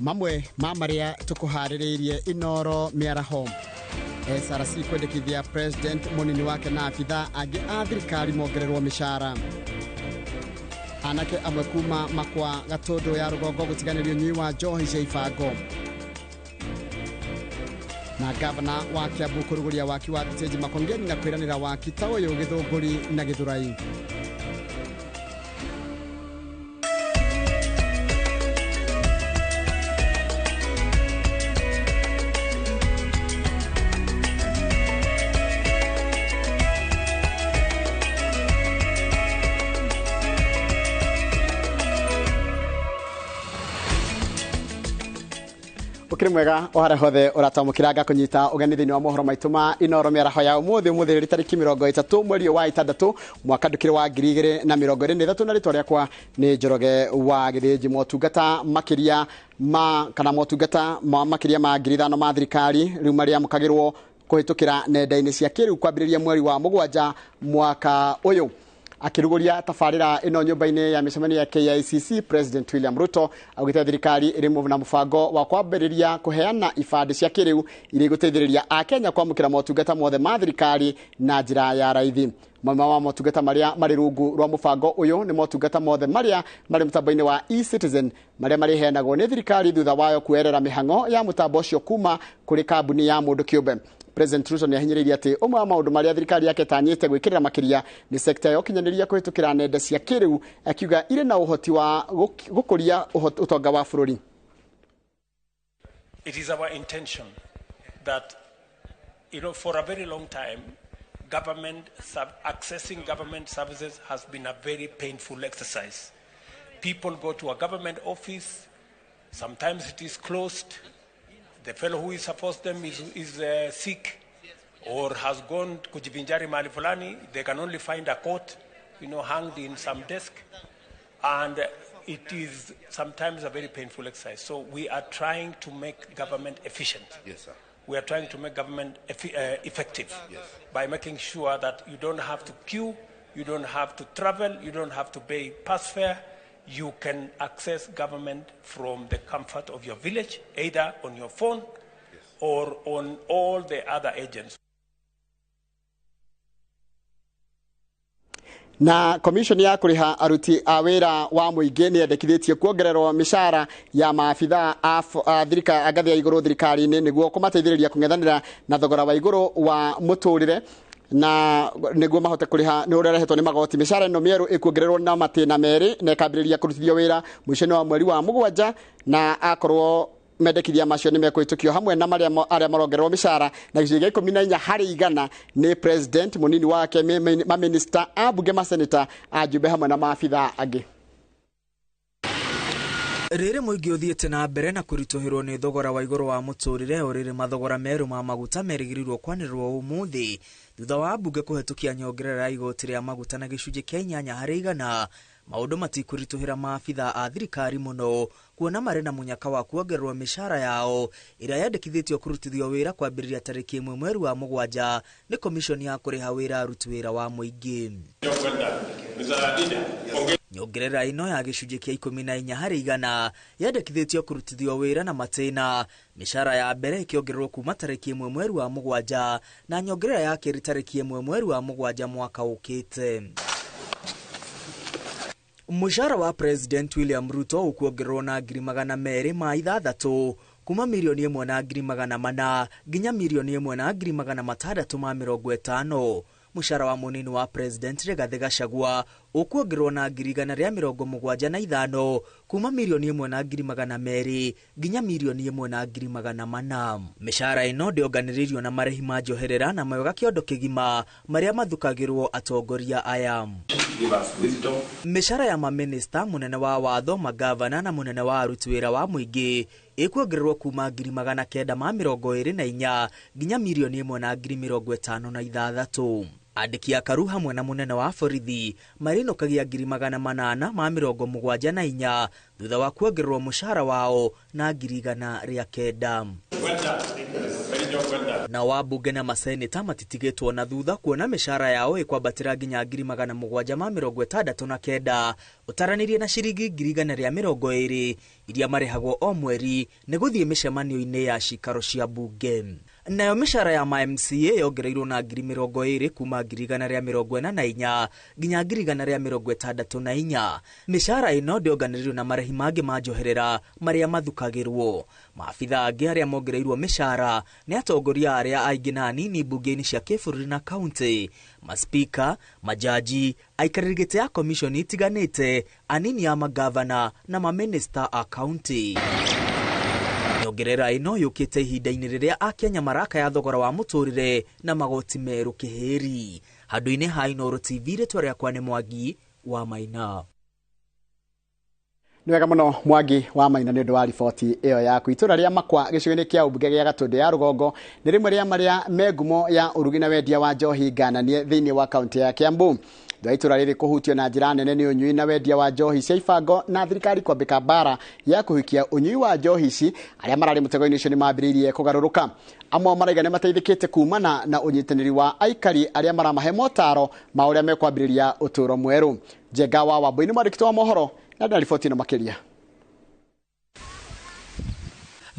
Mamwe ma marĩa tũkũharĩrĩirie Inoro mĩaraho. SRC kwendekithia president mũnini wake na abithaa angĩ a thirikari mongererwo mĩcara. Anake amwe kuma Makwa Gatũndũ ya rũgongo gũtiganĩrio ũnyui wa njohi cia ibango. Na gavana wa Kiambu kũrugũria waki wa thitĩnji Makongeni na kwĩranĩra waki ta ũyũ Gĩthũngũri na Gĩthũrai. Ukiri mwega o haria hothe ũratamũkĩra ngakũnyita ũgeni thĩinĩ wa mohoro maitũ ma Inoro mĩaraho ya ũmũthĩ. Ũmũthĩ rĩ tarĩki 30 mweri wa 6 mwaka ndũkĩrĩ wa 2023 na rĩtwa rĩakwa nĩ Njoroge wa Gĩthĩnji. Motungata makĩria ma kana motungata makĩria ma 5,000 ma thirikari rĩu marĩamũkagĩrwo kũhĩtũkĩra nenda-inĩ cia kĩrĩu kwambĩrĩria mweri wa 7 mwaka ũyũ. Akĩrugũria tabarĩra ĩno nyũmba-inĩ ya mĩcemanio ya KICC, President William Ruto augĩte thirikari ĩrĩ na mũbango wa kwambĩrĩria kũheana ibandĩ cia kĩrĩu iria igũteithĩrĩria Akenya kwamũkĩra motungata mothe ma thirikari na njĩra ya raithi. Mamwe ma motungata marĩa marĩ rungu rwa mũbango ũyũ nĩ motungata mothe marĩa marĩ mũtambo-inĩ wa eCitizen marĩa marĩheanagwo nĩ thirikari thutha wayo kuoerera mĩhang'o ya mũtambo ũcio kuma kũrĩ kambuni ya mũndũ kĩũmbe. President Ruto nĩ ahinyĩrĩirie atĩ ũmwe wa maũndũ marĩa thirikari yake ĩtanyĩte gwĩkĩrĩra makĩria nĩ sekta ya ũkinyanĩria kũhĩtũkĩra nenda cia kĩrĩu, akiuga irĩ na ũhoti wa gũkũria ũtonga wa bũrũri. It is our intention that, for a very long time, accessing government services has been a very painful exercise. People go to a government office, sometimes it is closed. The fellow who is supposed them is sick or has gone kujivinjari mahali fulani. They can only find a coat, hanged in some desk. And it is sometimes a very painful exercise. So we are trying to make government efficient. Yes, sir. We are trying to make government effective. Yes. By making sure that you don't have to queue, you don't have to travel, you don't have to pay pass fare. You can access government from the comfort of your village, either on your phone, yes, or on all the other agents. Na commission ya kũrĩha aruti a wĩra wa mũingĩ nĩ yendekithĩtie kuongererwo mĩcara ya maabithaa a thirikari ngathĩ ya igũrũ thirikari-inĩ nĩguo kũmateithĩrĩria kũng'ethanĩra na thogora wa igũrũ wa mũtũrĩre na nĩguo mahote kũrĩha nĩ ũrĩa ũrehetwo nĩ magoti. Mĩcara ĩno mĩerũ ĩkuongererwo na matĩna merĩ na ĩkambĩrĩria kũrutithio wĩra mũico-inĩ wa mweri wa 7 na akorwo mendekithia macio nĩ mekũhĩtũkio hamwe na marĩa arĩa marongererwo mĩcara na gĩcunjĩ gĩa 14 harĩ igana nĩ president, mũnini wake, maminista, ambunge, maseneta, ajumbe hamwe na maabithaa angĩ. Rĩrĩ mũingĩ ũthiĩte na mbere na kũritũhĩrwo nĩ thogora wa igũrũ wa mũtũrĩre o rĩrĩ mathogora merũ ma maguta merĩgĩrĩirwo kwanĩrĩrwo ũmũthĩ thutha wa ambunge kũhetũkia nyongerera ya igoti rĩa maguta na gĩcunjĩ kĩa 8 harĩ igana. Maũndũ matikũritũhĩra maabithaa a thirikari mũno kuona marĩ na mũnyaka wa kuongererwo mĩcara yao ĩrĩa yendekithĩtio kũrutithio wĩra kwambĩrĩria tarĩki 1 mweri wa 7 nĩ komishoni ya kũrĩha wĩra aruti wĩra wa mũingĩ. Nyongerera ĩno ya gĩcunjĩ kĩa 14 harĩ igana yendekithĩtio kũrutithio wĩra na matĩna, mĩcara ya mbere ĩkĩongererwo kuma tarĩki 1 mweri wa 7 na nyongerera ya kerĩ tarĩki 1 mweri wa 7 mwaka ũkĩte. Mũcara wa President William Ruto ũkuongererwo na 206,000 kuma 1,400,000 nginya 1,650,000. Mũcara wa mũnini wa President Rigathĩ Gachagua ũkuongererwo na 175,000 kuma 1,200,000 nginya 1,400,000. Mĩcara ĩno ndĩonganĩrĩirio na marĩhi ma njoherera na mayoga kĩondo kĩgima marĩa mathukagĩrwo atongoria aya. Mĩcara ya maminista, mũnene wa watho, magavana na mũnene wa aruti wĩra wa mũingĩ ĩkuongererwo kuma 924,000 nginya 1,056,000. Andĩki a karu hamwe na mũnene wa borithi marĩinũkagia 874 thutha wa kuongererwo mũcara wao na 109,000. Na wabunge na maseneta matitigĩtwo na thutha kuona mĩcara yao ĩkwambatĩra nginya 769 Ũtaranĩrie na ciringi 120,000 iria marĩhagwo o mweri nĩ gũthiĩ mĩcemanio-inĩ ya cikaro cia bunge. Nayo mĩcara ya ma MCA yongereirwo na 20,000 kuma 144,000 nginya 164,000. Mĩcara ĩno ndĩonganĩrĩirwo na marĩhi mangĩ ma njoherera marĩa mathukagĩrwo. Maabitha angĩ arĩa mongereirwo mĩcara nĩ atongoria arĩa aingĩ na anini mbunge-inĩ cia kĩbũrũri na kaunti, maspika, majaji, aikarĩri gĩtĩ ya komishoni itiganĩte, anini a magavana na mamĩnĩsta a kaunti. Nyongerera ĩno yũkĩte ihinda-inĩ rĩrĩa Akenya marakaya thogora wa mũtũrĩre na magoti merũ kĩhĩri. Handũ-inĩ ha Inooro TV, rĩtwa rĩakwa nĩ Mwangi wa Maina. Nĩ wega mũno Mwangi wa Maina nĩ ũndũ wa riboti ĩyo yaku. Itũra rĩa Makwa gĩcigo-inĩ kĩa ũmbunge gĩa Gatũndũ ya Rũgongo nĩ rĩmwe rĩa marĩa me ngumo ya ũrugi na wendia wa njohi ngananie thĩinĩ wa kaunti ya Kiambu. Thutha wa itũra rĩrĩ kũhutio na njĩra nene nĩ ũnyui na wendia wa njohi cia ibango na thirikari kwambĩka mbara ya kũhikia ũnyui wa njohi ici, arĩa mararĩ mũtego-inĩ ũcio nĩ mambĩrĩirie kũgarũrũka. Amwe maraiga nĩ mateithĩkĩte kumana na ũnyitanĩri wa aikari arĩa maramahe motaro ma ũrĩa mekwambĩrĩria ũtũũro mwerũ. Njenga wa Wambui nĩ mwandĩki wa mohoro na ndĩna riboti ĩno makĩria.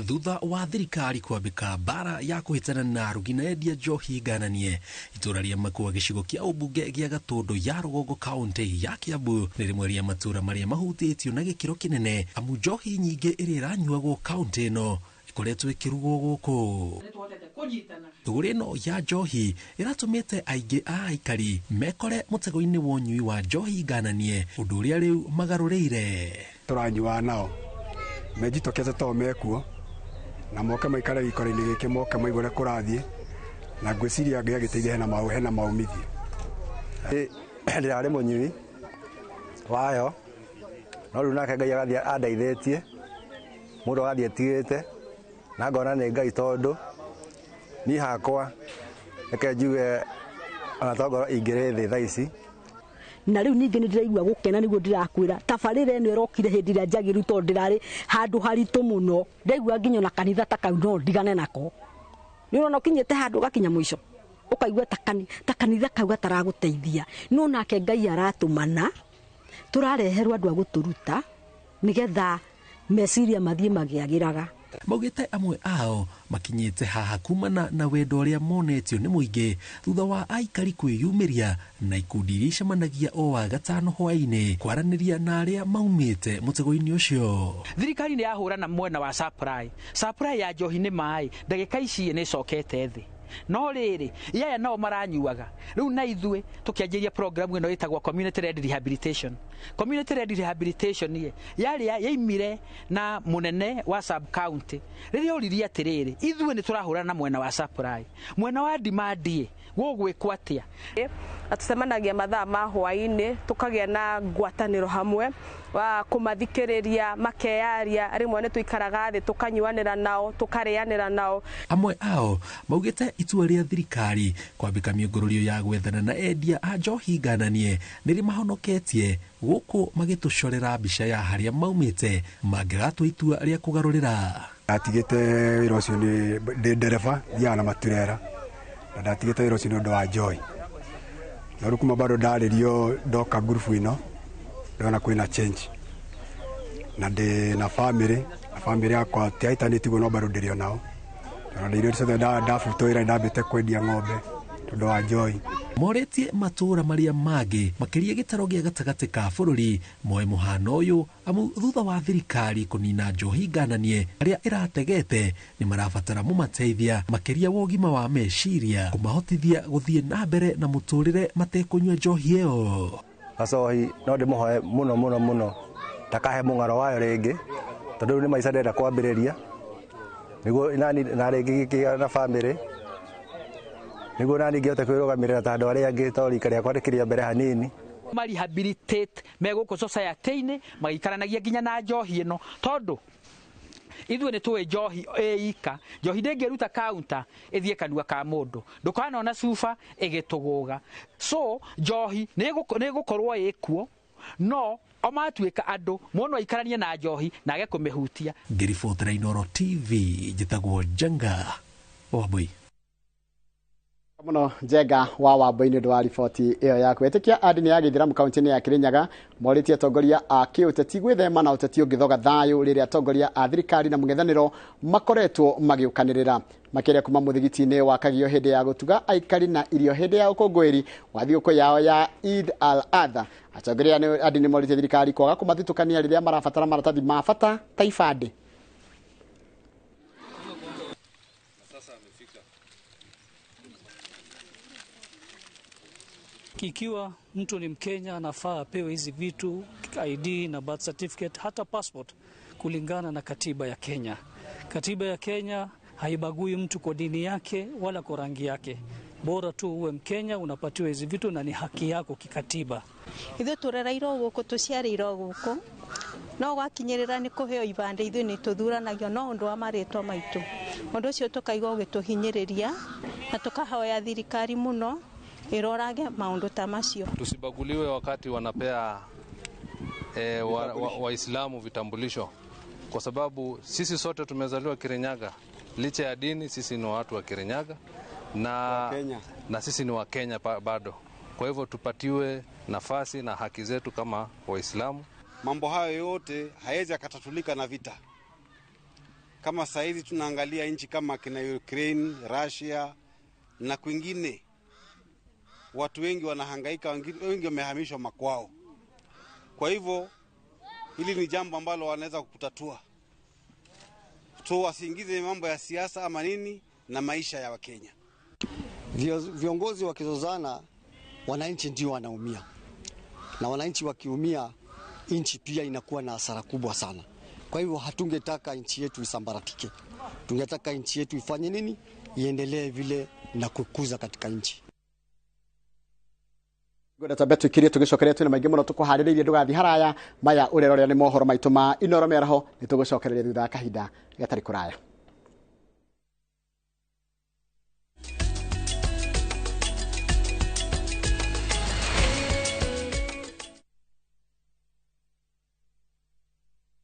Thutha wa thirikari kwambĩka mbara ya kũhĩtana na arugi na endia njohi ngananie, itũra rĩa Makwa gĩcigo kĩa ũmbunge gĩa Gatũndũ ya Rũgongo kaunti ya Kiambu nĩ rĩmwe rĩa matũra marĩa mahutĩtio na gĩkĩro kĩnene, amu njohi nyingĩ ĩrĩa ĩranyuagwo kaunti ĩno ĩkoretwo ĩkĩrugwo gũkũ. Thũgũrĩ ĩno ya njohi ĩratũmĩte aingĩ a aikari mekore mũtego-inĩ wa ũnyui wa njohi ngananie, ũndũ ũrĩa rĩu magarũrĩire. Tũranyuaga nao menjitũkĩte to mekuo na moke maikare gĩikaro-inĩ gĩkĩ, moke maigue ũrĩa kũrathiĩ, na ngwĩciria Ngai agĩteithia hena maumithio. Ndĩrarĩ mũnyui wayo, no rĩu nake Ngai agathiĩ andeithĩtie, mũndũ agathiĩ atigĩte, na ngona nĩ Ngai tondũ niĩ hakwa reke njuge ona to ngorwo ingĩrĩ thĩ thaa ici. Na rĩu ningĩ nĩ ndĩraigua gũkena nĩguo ndĩrakwĩra tabarĩra ĩno ĩrokire hĩndĩ ĩrĩa njagĩrĩru tondũ ndĩrarĩ handũ haritũ mũno, ndaigua nginya ona kanitha ta kau no ndigane nako. Nĩ ũrona ũkinyĩte handũ ũgakinya mũico ũkaigua ta kanitha kau gataragũteithia, no nake Ngai aratũmana tũrareherwo andũ a gũtũruta nĩgetha meciria mathiĩ magĩagĩraga. Maugĩte amwe ao makinyĩte haha kumana na wendo ũrĩa monetio nĩ mũingĩ thutha wa aikari kwĩyumĩria na ikundi iria icemanagia o wa gatano hwaĩ-inĩ kwaranĩria na arĩa maumĩte mũtego-inĩ ũcio. Thirikari nĩ yahũrana mwena wa supply, supply ya njohi nĩ maĩ, ndagĩka ici nĩ ĩcokete thĩ. No rĩrĩ yaya nao maranyuaga rĩu, na ithuĩ tũkĩanjĩria program ĩno ĩtagwo community led rehabilitation. Community led rehabilitation ye yarĩ yaimire na mũnene wa sub county rĩrĩa oririe atĩrĩrĩ, ithuĩ nĩ tũrahũrana na mwena wa supply, mwena wa demand ĩ gũgwĩkwo atĩa? Na tũcemanagia mathaa ma hwaĩ-inĩ tũkagĩa na ngwatanĩro hamwe wa kũmathikĩrĩria makeyaria, rĩmwe nĩ tũikaraga thĩ tũkanyuanĩra nao tũkarĩanĩra nao. Amwe ao maugĩte itua rĩa thirikari kwambĩka mĩũngũrũrio ya gwethana na endia a njohi ngananie nĩ rĩmahonoketie gũkũ magĩtũcorera mbica ya harĩa maumĩte mangĩgatua itua rĩa kũgarũrĩra. Ndatigĩte wĩra ũcio nĩ ndĩ ndereba thiaga na maturera, na ndatigĩte wĩra ũcio nĩ ũndũ wa njohi. No rĩu kuma bado ndarĩrio ndoka ngurubu ĩno ndona kwĩna change, na ndĩ na family, na family yakwa tiahĩtanĩtie no bado ndĩrĩ o nao. Tondũ irio ciothe ndabutwo wĩra ndambĩte kwendia ng'ombe tondũ wa njohi. Morĩtie matũra marĩa mangĩ makĩria gĩtaro gĩa gatagatĩ ka bũrũri moe mũhano ũyũ, amu thutha wa thirikari kũnina njohi ngananie arĩa ĩrategete nĩ marabatara mũmateithia makĩria wa ũgima wa meciria kũmahotithia gũthiĩ na mbere na mũtũrĩre matekũnyua njohi ĩyo. Gacohi no ndĩmũhoe mũno mũno mũno ndakahe mũng'aro wayo rĩngĩ, tondũ rĩu nĩ maica ndĩrenda kwambĩrĩria nĩguo nani na rĩngĩ ngĩgĩa na family nĩguo nani ngĩhote kwĩrũgamĩrĩra ta andũ arĩa angĩ, tondũ rika rĩakwa rĩkĩrĩ mbere hanini. Marehabilitate megũkũ society-inĩ magĩikaranagia nginya na njohi ĩno, tondũ ithuĩ nĩ tũĩ njohi ĩika, njohi ndĩngĩruta counter ĩthiĩ kanua ka mũndũ, ndũkanona cuba ĩgĩtũgũga. So njohi nĩ ĩgũkorwo ĩkuo, no o matuĩka andũ mũndũ aikaranie na njohi na age kũmĩhutia. Ngĩribotera Inooro TV, njĩtagwo Njenga Wambui. Muno Njenga wa Wambui nĩ ũndũ wa riboti ĩyo yaku. Etĩkia a ndini ya gĩithĩramu kaunti-inĩ ya Kĩrĩnyaga morĩtie atongoria a kĩũteti gwĩthema na ũteti ũngĩthoga thayũ rĩrĩa atongoria a thirikari na mũng'ethanĩro makoretwo magĩũkanĩrĩra. Makĩria kuma mũthigiti-inĩ wa Kagio hĩndĩ ya gũtuga aikari na irio hĩndĩ ya ũkũngũĩri wa thigũkũ yao ya Eid al-Adha. Atongoria a ndini morĩtie thirikari kwaga kũmathutũkania rĩrĩa marabatara maratathi ma bata ta ibandĩ. Ikiwa mtu ni Mkenya anafaa apewe hizi vitu, ID na birth certificate, hata passport, kulingana na katiba ya Kenya. Katiba ya Kenya haibagui mtu kwa dini yake wala kwa rangi yake. Bora tu uwe Mkenya, unapatiwa hizi vitu na ni haki yako kikatiba. Ithuĩ tũrereirwo gũkũ, tũciarĩirwo gũkũ, no gwakinyĩrĩra nĩ kũheo ibandĩ ithuĩ nĩ tũthuranagio no ũndũ wa marĩtwa maitũ. Ũndũ ũcio tũkaigua ũgĩtũhinyĩrĩria na tũkahoya thirikari mũno ĩrorage maũndũ ta macio. Tusibaguliwe wakati wanapea Waislamu vitambulisho, kwa sababu sisi sote tumezaliwa Kirinyaga. Licha ya dini, sisi ni watu wa Kirinyaga na sisi ni wa Kenya bado. Kwa hivyo tupatiwe nafasi na haki zetu kama Waislamu. Mambo hayo yote hayawezi yakatatulika na vita. Kama saizi tunaangalia nchi kama kina Ukraine, Russia na kwingine, watu wengi wanahangaika, wengi wamehamishwa makwao. Kwa hivyo hili ni jambo ambalo wanaweza kutatua. Tu wasiingize mambo ya siasa ama nini na maisha ya Wakenya. Viongozi wakizozana, wananchi ndio wanaumia. Na wananchi wakiumia, nchi pia inakuwa na hasara kubwa sana. Kwa hivyo hatungetaka nchi yetu isambaratike. Tungetaka nchi yetu ifanye nini? Iendelee vile na kukuza katika nchi. Ngwenda twambe twikirie tugicokeria twina maingi muno tukuhaririirie ndugathi haraya maya ureroria ni mohoro maitu ma Inoro Mĩaraho. Nĩ tũgũcokereria thutha wa kahinda gatarĩ kũraya.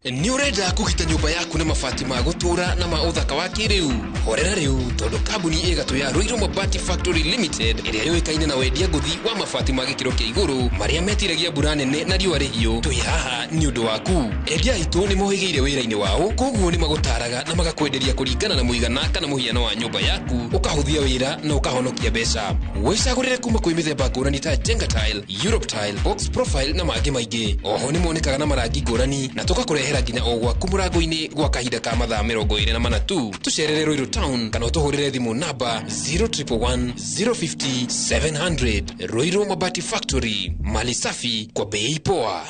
Nĩ ũrenda kũgita nyũmba yaku na mabati ma gũtũũra na ma ũthaka wa kĩrĩu? Horera rĩu, tondũ kambuni ĩgatũ ya Ruiru Mabati Factory Limited ĩrĩa yũĩkaine na wendia ngũthi wa mabati ma gĩkĩro kĩa igũrũ marĩa metiragia mbura nene na riũa rĩhiũ, twĩ haha nĩ ũndũ waku. Endia aitũ nĩ mohĩgĩire wĩra-inĩ wao, koguo nĩ magũtaraga na magakwenderia kũringana na mũigana kana mũhiano wa nyũmba yaku, ũkahũthia wĩra na ũkahonokia mbeca. Wĩcagũrĩre kuma kwĩ mĩthemba ngũrani ta Jenga Tile, Europe Tile, Box Profile na mangĩ maingĩ. Oho nĩ monekaga na marangi ngũrani na tũgakũrehera nginya o gwaku mũrango-inĩ gwa kahinda ka mathaa 24 tu. Tũcerere Ruiru Town kana ũtũhũrĩre thimũ namba 0111 050 700. Ruiru Mabati Factory, mali safi kwa bei poa.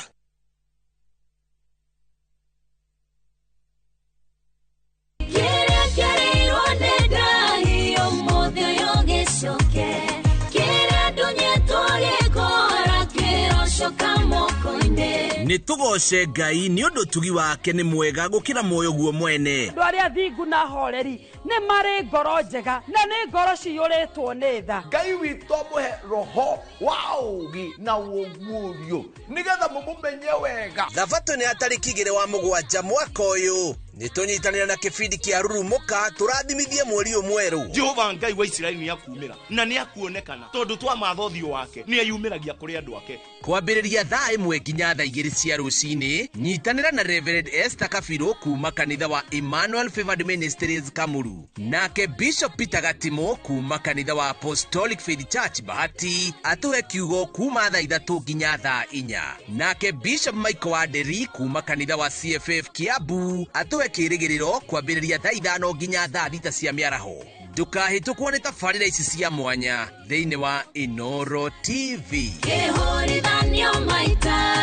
Nĩ tũgoce Ngai nĩ ũndũ tugi wake nĩ mwega gũkĩra muoyo guo mwene. Andũ arĩa thingu na horeri nĩ marĩ ngoro njega na nĩ ngoro ciyũrĩtwo nĩ tha. Ngai witũ amũhe roho wa ũũgĩ na ũguũrio nĩgetha mũmũmenye wega. Thabatũ nĩ ya tarĩki 2 wa 7 mwaka ũyũ. Nĩ tũnyitanĩra na kĩbindi kĩa Rurumũka tũrathimithie mweri ũyũ mwerũ. Jehova Ngai wa Isiraeli nĩ akumĩra na nĩ akuonekana, tondũ twamatha ũthiũ wake nĩ eyumĩragia kũrĩ andũ ake. Kwambĩrĩria thaa 1 nginya thaa 2 cia rũcinĩ, nyitanĩra na Reverend Esther Kabirũ kuma kanitha wa Emmanuel Favored Ministries Kamuru, nake Bishop Peter Gatimo kuma kanitha wa Apostolic Faith Church Bahati atũhe kiugo kuma thaa 3 nginya thaa 4, nake Bishop Michael Wanderi kuma kanitha wa CFF Kiambu atũhe kĩrĩgĩrĩro kwambĩrĩria thaa 5 nginya thaa 6 cia mĩaraho. Ndũkahĩtũkwo nĩ tabarĩra ici cia mwanya thĩinĩ wa Inoro TV. Kĩhũrithanio maita.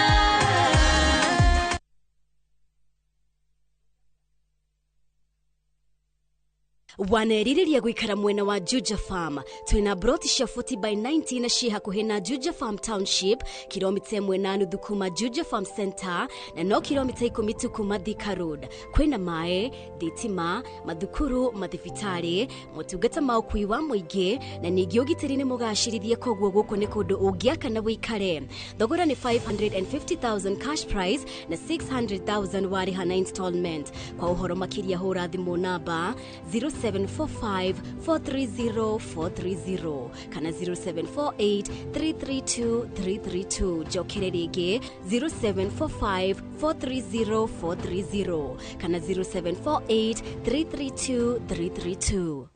Wanerirĩria gũikara mwena wa Juja Farm. Twĩna broti cia 40 by 90 na ciĩ hakuhĩ na Juja Farm Township, kilomita 1.5 kuma Juja Farm Center na no kilomita 10 tu kuma Thika Road. Kwĩna maĩ, thitima, mathukuru, mathibitarĩ, motungata ma ũkui wa mũingĩ na ningĩ ũgitĩri nĩ mũgacĩrithie, koguo gũkũ nĩ kũndũ ũngĩaka na wĩikare. Thogora nĩ 550,000 cash price na 600,000 warĩha na installment. Kwa ũhoro makĩria hũra thimũ namba 07 0745 430 430 kana 0748 332 332. Njokere rĩngĩ 0745 430 430 kana 0748 332 332.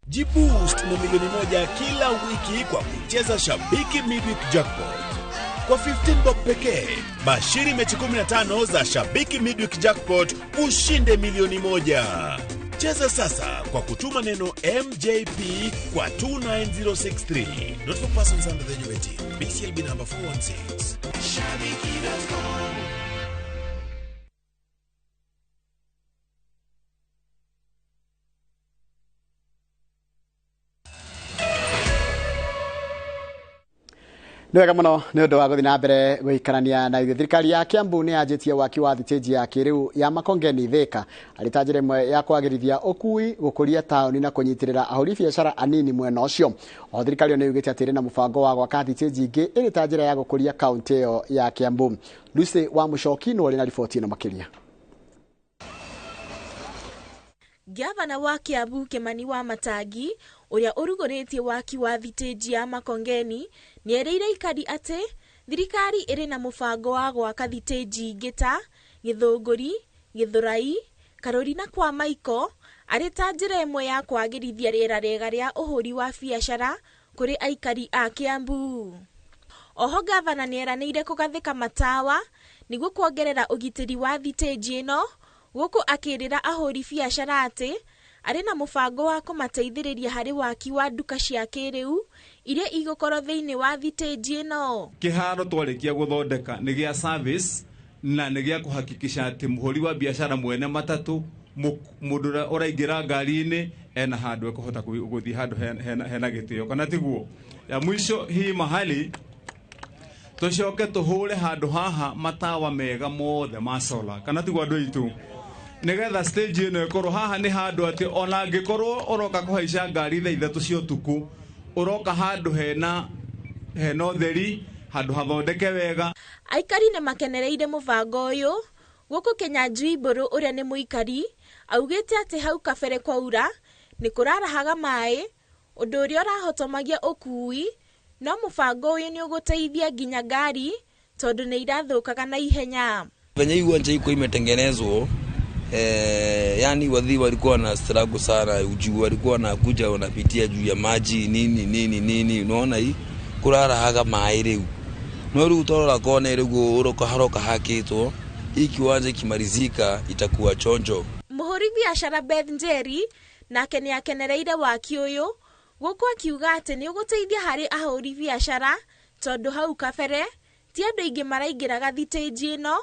Jiboost na milioni 1 kila wiki kwa kucheza Shabiki Midweek Jackpot. Kwa 15 bob pekee, bashiri mechi 15 za Shabiki Midweek Jackpot ushinde milioni 1. Cheza sasa kwa kutuma neno MJP kwa 29063. Not for persons under the age of 18. BCLB number 416. Shabiki.com. Nĩ wega mũno nĩ ũndũ wa gũthiĩ na mbere gũikarania na ithuĩ. Thirikari ya Kiambu nĩ yanjĩtie waki wa thitĩnji ya kĩrĩu ya Makongeni Thika arĩ ta njĩra ĩmwe ya kwagĩrithia ũkui, gũkũria taũni na kũnyitĩrĩra ahũri biacara anini mwena ũcio. O thirikari ĩyo nĩ yugĩte atĩ ĩrĩ na mũbango wa gwaka thitĩnji ingĩ ĩrĩ ta njĩra ya gũkũria kaũntĩ ĩyo ya Kiambu. Lucy wa Mũcoki nĩwe ũrĩ na riboti ĩno makĩria. Gavana wa Kiambu Kimani wa Matangi ũrĩa ũrugũrĩtie waki wa thitĩnji ya Makongeni nĩerĩire ikari atĩ thirikari ĩrĩ na mũbango wa gwaka thitĩnji ingĩ ta Gĩthũngũri, Gĩthũrai, Karũri na kwa Maiko arĩ ta njĩra ĩmwe ya kwagĩrithia rĩera rĩega rĩa ũhũri wa biacara kũrĩ aikari a Kiambu. Oho gavana nĩeranĩire kũgathĩka matawa nĩguo kuongerera ũgitĩri wa thitĩnji ĩno, gũkũ akĩrĩra ahũri biacara atĩ arĩ na mũbango wa kũmateithĩrĩria harĩ waki wa nduka cia kĩrĩu iria igũkorwo thĩinĩ wa thitĩnji ĩno. Kĩharo twarĩkia gũthondeka nĩ gĩa service na nĩ gĩa kũhakikisha atĩ mũhũri wa biacara mwene matatũ mũndũ ũrĩa ũraingĩra ngari-inĩ ena handũ ekũhota gũthiĩ handũ hena gĩtĩo, kana tiguo? Ya mwisho hii mahali tũcoke tũhũre handũ haha matawa mega mothe ma solar, kana tiguo andũ aitũ? Nigetha stage ĩno ĩkorwo haha nĩ handũ atĩ ona angĩkorwo ũroka kũhaica ngari thaa 3 cia ũtukũ, ũroka handũ hena ũtheri, handũ hathondeke wega. Aikari nĩ makenereire mũbango ũyũ gũkũ Kenya Mbũrũ ũrĩa nĩ mũikari augĩte atĩ hau kabere kwaura nĩ kũrarahaga maĩ, ũndũ ũrĩa ũrahotomagia ũkui, no mũbango ũyũ nĩ ũgũteithia nginya ngari tondũ nĩ irathũkaga na ihenya. Venye hii uwanja iko imetengenezwa, yani wadhi walikuwa na struggle sana, juu walikuwa wanakuja wanapitia juu ya maji nini nini nini, unaona hii kurarahaga maĩ rĩu no rĩu torora kona rĩu uroka haroka hakitwo hii kiwanja ikimalizika itakuwa chonjo. Mũhũri biacara Beth Njeri nake nĩ akenereire waki ũyũ gũkũ akiuga atĩ nĩ ũgũteithia harĩ ahũri biacara tondũ hau kabere ti andũ aingĩ maraingĩraga thitĩnji ĩno,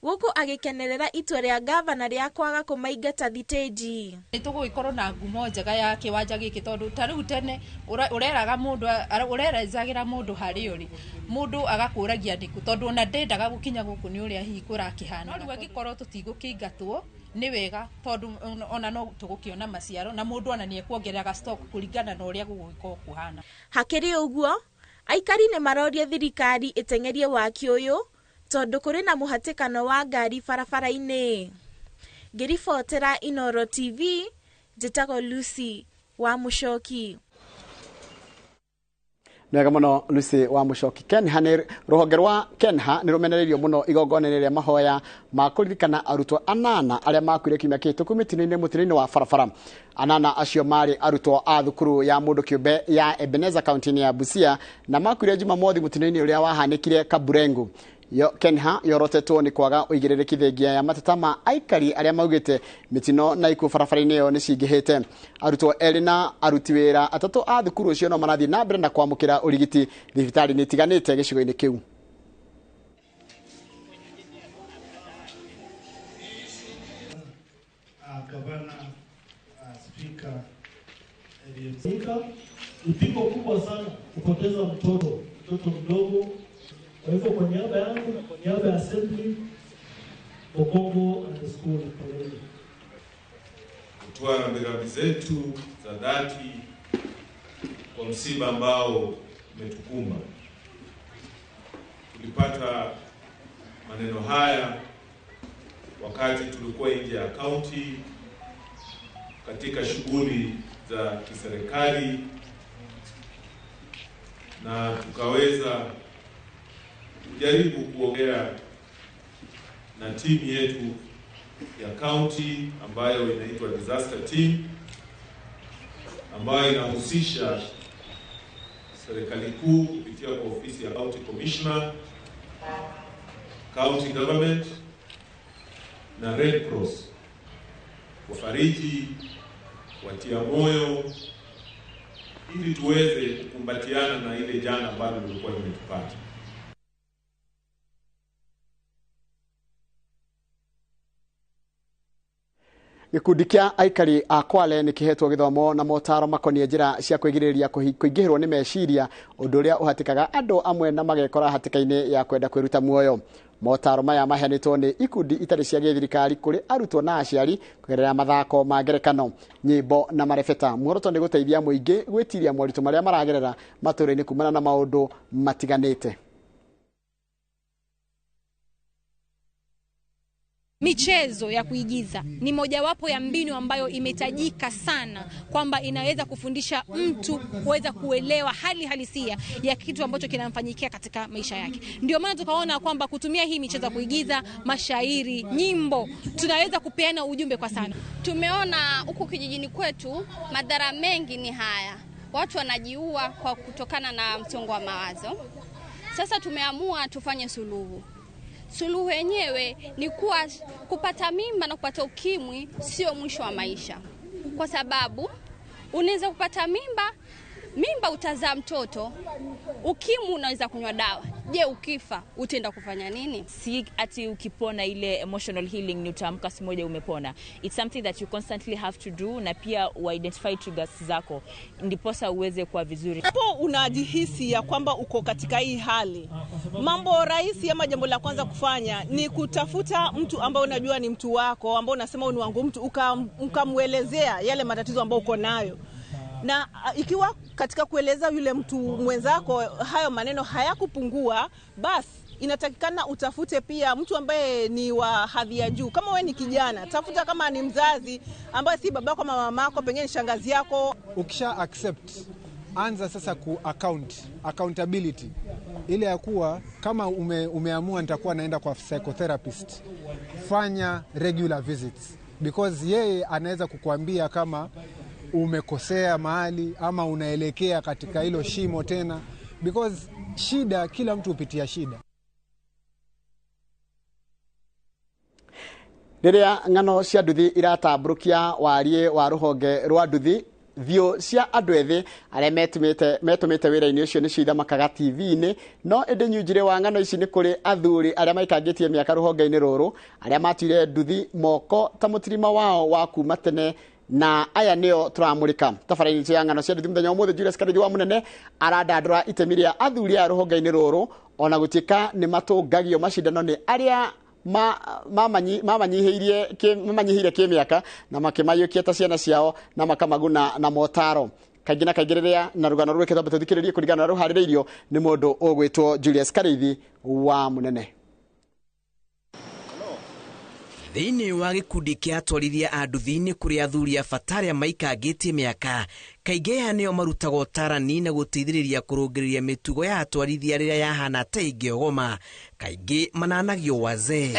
gũkũ agĩkenerera itua rĩa gavana rĩa kwaga kũmaingata thitĩnji. Nĩ tũgũgĩkorwo na ngumo njega ya kĩwanja gĩkĩ tondũ ta rĩu tene ũreraga mũndũ, ũrerezagĩra mũndũ harĩ ũrĩ, mũndũ agakũragia nĩkũ tondũ ona ndendaga gũkinya gũkũ nĩ ũrĩa hihi kũrakĩhana. No rĩu angĩkorwo tũtigũkĩingatwo nĩ wega tondũ ona no tũgũkĩona maciaro na mũndũ ona nĩ ekuongereraga stock kũringana na ũrĩa gũgũgĩkorwo kũhana. Hakĩrĩ ũguo, aikari nĩ maroria thirikari ĩteng'erie waki ũyũ tondũ kũrĩ na mũhatĩkano wa ngari barabara-inĩ. Ngĩribotera Inooro TV, njĩtagwo Lucy wa Mũcoki. Nĩ wega mũno Lucy wa Mũcoki. Kenha nĩ rũhonge rwa Kenha nĩ rũmenereirio mũno igongona-inĩ rĩa mahoya ma kũririkana arutwo 8 arĩa makuire kiumia kĩhĩtũku mũtino-inĩ wa barabara. 8 acio marĩ arutwo a thukuru ya mũndũ kĩũmbe ya Ebenezer kaunti-inĩ ya Busia na makuire Jumamothi mũtino-inĩ ũrĩa wahanĩkire Kaburengu. Yo Kenha yorotetwo nĩ kwaga ũigĩrĩrĩki thengia ya mateta ma aikari arĩa maugĩte mĩtino na ikuũ barabara-inĩ ĩyo nĩ cingĩhĩte. Arutwo 2 na aruti wĩra 3 a thukuru ũcio no marathiĩ na mbere na kwamũkĩra ũrigiti thibitarĩ-inĩ itiganĩte gĩcigo-inĩ kĩu. Ni pigo kubwa sana kupoteza mtoto mdogo. Kwa hivyo kwa niaba yangu, kwa niaba ya assembly, Bokongo and school college, kutoa rambirambi zetu za dhati kwa msiba ambao umetukumba. Tulipata maneno haya wakati tulikuwa nje ya kaunti katika shughuli za kiserikali, na tukaweza kujaribu kuongea na timu yetu ya kaunti ambayo inaitwa disaster team, ambayo inahusisha serikali kuu kupitia kwa ofisi ya county commissioner, county government na Red Cross, kufariji, kuwatia moyo ili tuweze kukumbatiana na ile janga ambalo lilikuwa limetupata. Gĩkundi kĩa aikari a Kwale nĩ kĩhetwo gĩthomo na motaro makoniĩ njĩra cia kwĩgirĩrĩria kũingĩhĩrwo nĩ meciria, ũndũ ũrĩa ũhatĩkaga andũ amwe na magekora hatĩka-inĩ ya kwenda kwĩruta muoyo. Motaro maya maheanĩtwo nĩ ikundi itarĩ cia gĩthirikari kũrĩ arutwo na aciari kũgerera mathako ma ngerekano, nyĩmbo na marebeta. Muoroto nĩ gũteithia mũingĩ gwĩtiria moritũ marĩa maragerera matũũra-inĩ kumana na maũndũ matiganĩte. Michezo ya kuigiza ni mojawapo ya mbinu ambayo imetajika sana kwamba inaweza kufundisha mtu kuweza kuelewa hali halisia ya kitu ambacho kinamfanyikia katika maisha yake. Ndio maana tukaona kwamba kutumia hii michezo ya kuigiza, mashairi, nyimbo, tunaweza kupeana ujumbe kwa sana. Tumeona huku kijijini kwetu madhara mengi ni haya. Watu wanajiua kwa kutokana na msongo wa mawazo. Sasa tumeamua tufanye suluhu. Suluhu yenyewe ni kuwa kupata mimba na kupata ukimwi sio mwisho wa maisha. Kwa sababu unaweza kupata mimba utazaa mtoto, ukimwi unaweza kunywa dawa. Je, ukifa utaenda kufanya nini? Si ati ukipona ile emotional healing ni utaamka siku moja umepona. It's something that you constantly have to do, na pia u-identify triggers zako ndiposa uweze kuwa vizuri. Hapo unajihisi ya kwamba uko katika hii hali, mambo rahisi ama jambo la kwanza kufanya ni kutafuta mtu ambaye unajua ni mtu wako, ambao unasema ni wangu mtu, ukamuelezea yale matatizo ambayo uko nayo. Na ikiwa katika kueleza yule mtu mwenzako hayo maneno hayakupungua, basi inatakikana utafute pia mtu ambaye ni wa hadhi ya juu. Kama wewe ni kijana, tafuta kama ni mzazi ambaye si babako ama mamako, pengine ni shangazi yako. Ukisha accept, anza sasa ku accountability. Ile ya kuwa kama umeamua nitakuwa naenda kwa psychotherapist, fanya regular visits, because yeye anaweza kukuambia kama umekosea mahali ama unaelekea katika hilo shimo tena, because shida, kila mtu hupitia shida. Rĩrĩa ng'ano cia nduthi iratambũrũkia wariĩ wa rũhonge rwa nduthi, thio cia andũ ethĩ arĩa metũmĩte wĩra-inĩ ũcio nĩcio ithamakaga TV-inĩ. No ĩndĩ nyunjire wa ng'ano ici nĩ kũrĩ athuri arĩa maikangĩtie mĩaka rũhonge-inĩ rũrũ, arĩa matuire nduthi moko ta mũtirima wao wa kuma tene, na aya nĩo tũramũrĩka tabarĩra-inĩ ya ng'ano cia nduthi mũthenya ũmũthĩ. Julius Karĩthi wa Mũnene arandandũra itemi rĩa athuri aya rũhonge-inĩ rũrũ, ona gũtuĩka nĩ matũngagio macindano nĩ arĩa mamanyihĩire kĩmĩaka na makĩmaiyũkia ta ciana ciao na makamaguna na motaro. Kaingĩ na kaingĩ rĩrĩa na rũgano rwĩkĩtwo tũthikĩrĩrie kũringana na rũharĩrĩirio nĩ mũndũ ũgwĩtwo Julius Karĩithi wa Mũnene. Thĩinĩ wa gĩkundi kĩa atwarithia a nduthi-inĩ kũrĩ athuri a bata arĩa maikangĩtie mĩaka, kaingĩ aya nĩo marutaga ũtarani na gũteithĩrĩria kũrũngĩrĩria mĩtugo ya atwarithia rĩrĩa yahana ta ĩngĩogoma. Kaingĩ mananagio wazee.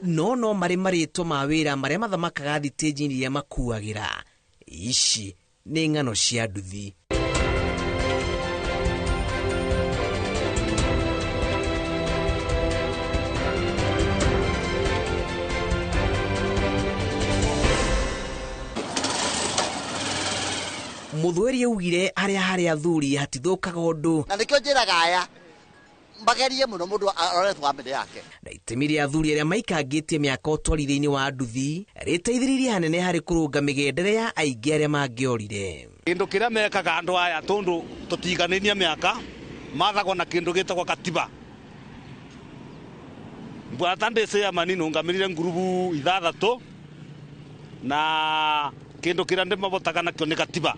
No marĩ marĩtwa ma wĩra marĩa mathamakaga thitĩnji iria makuagĩra. Ici nĩ ng'ano cia nduthi. Muthweri augire arĩa harĩ athuri hatithũkaga ũndũ, na nĩkĩo njĩraga aya magerie mũno mũndũ arore bamĩrĩ yake. Na itemi rĩa athuri arĩa maikangĩtie mĩaka ũtwarithia-inĩ wa nduthi rĩteithĩrĩirie hanene harĩ kũrũnga mĩgendere ya aingĩ arĩa mangĩorire. Kĩndũ kĩrĩa mekaga andũ aya tondũ tũtiganĩirie mĩaka, mathagwo na kĩndũ gĩtagwo katiba. Mbwata ndĩcĩa manini ngamĩrire ngurubu 6 na kĩndũ kĩrĩa ndĩmabotaga nakĩo nĩ katiba.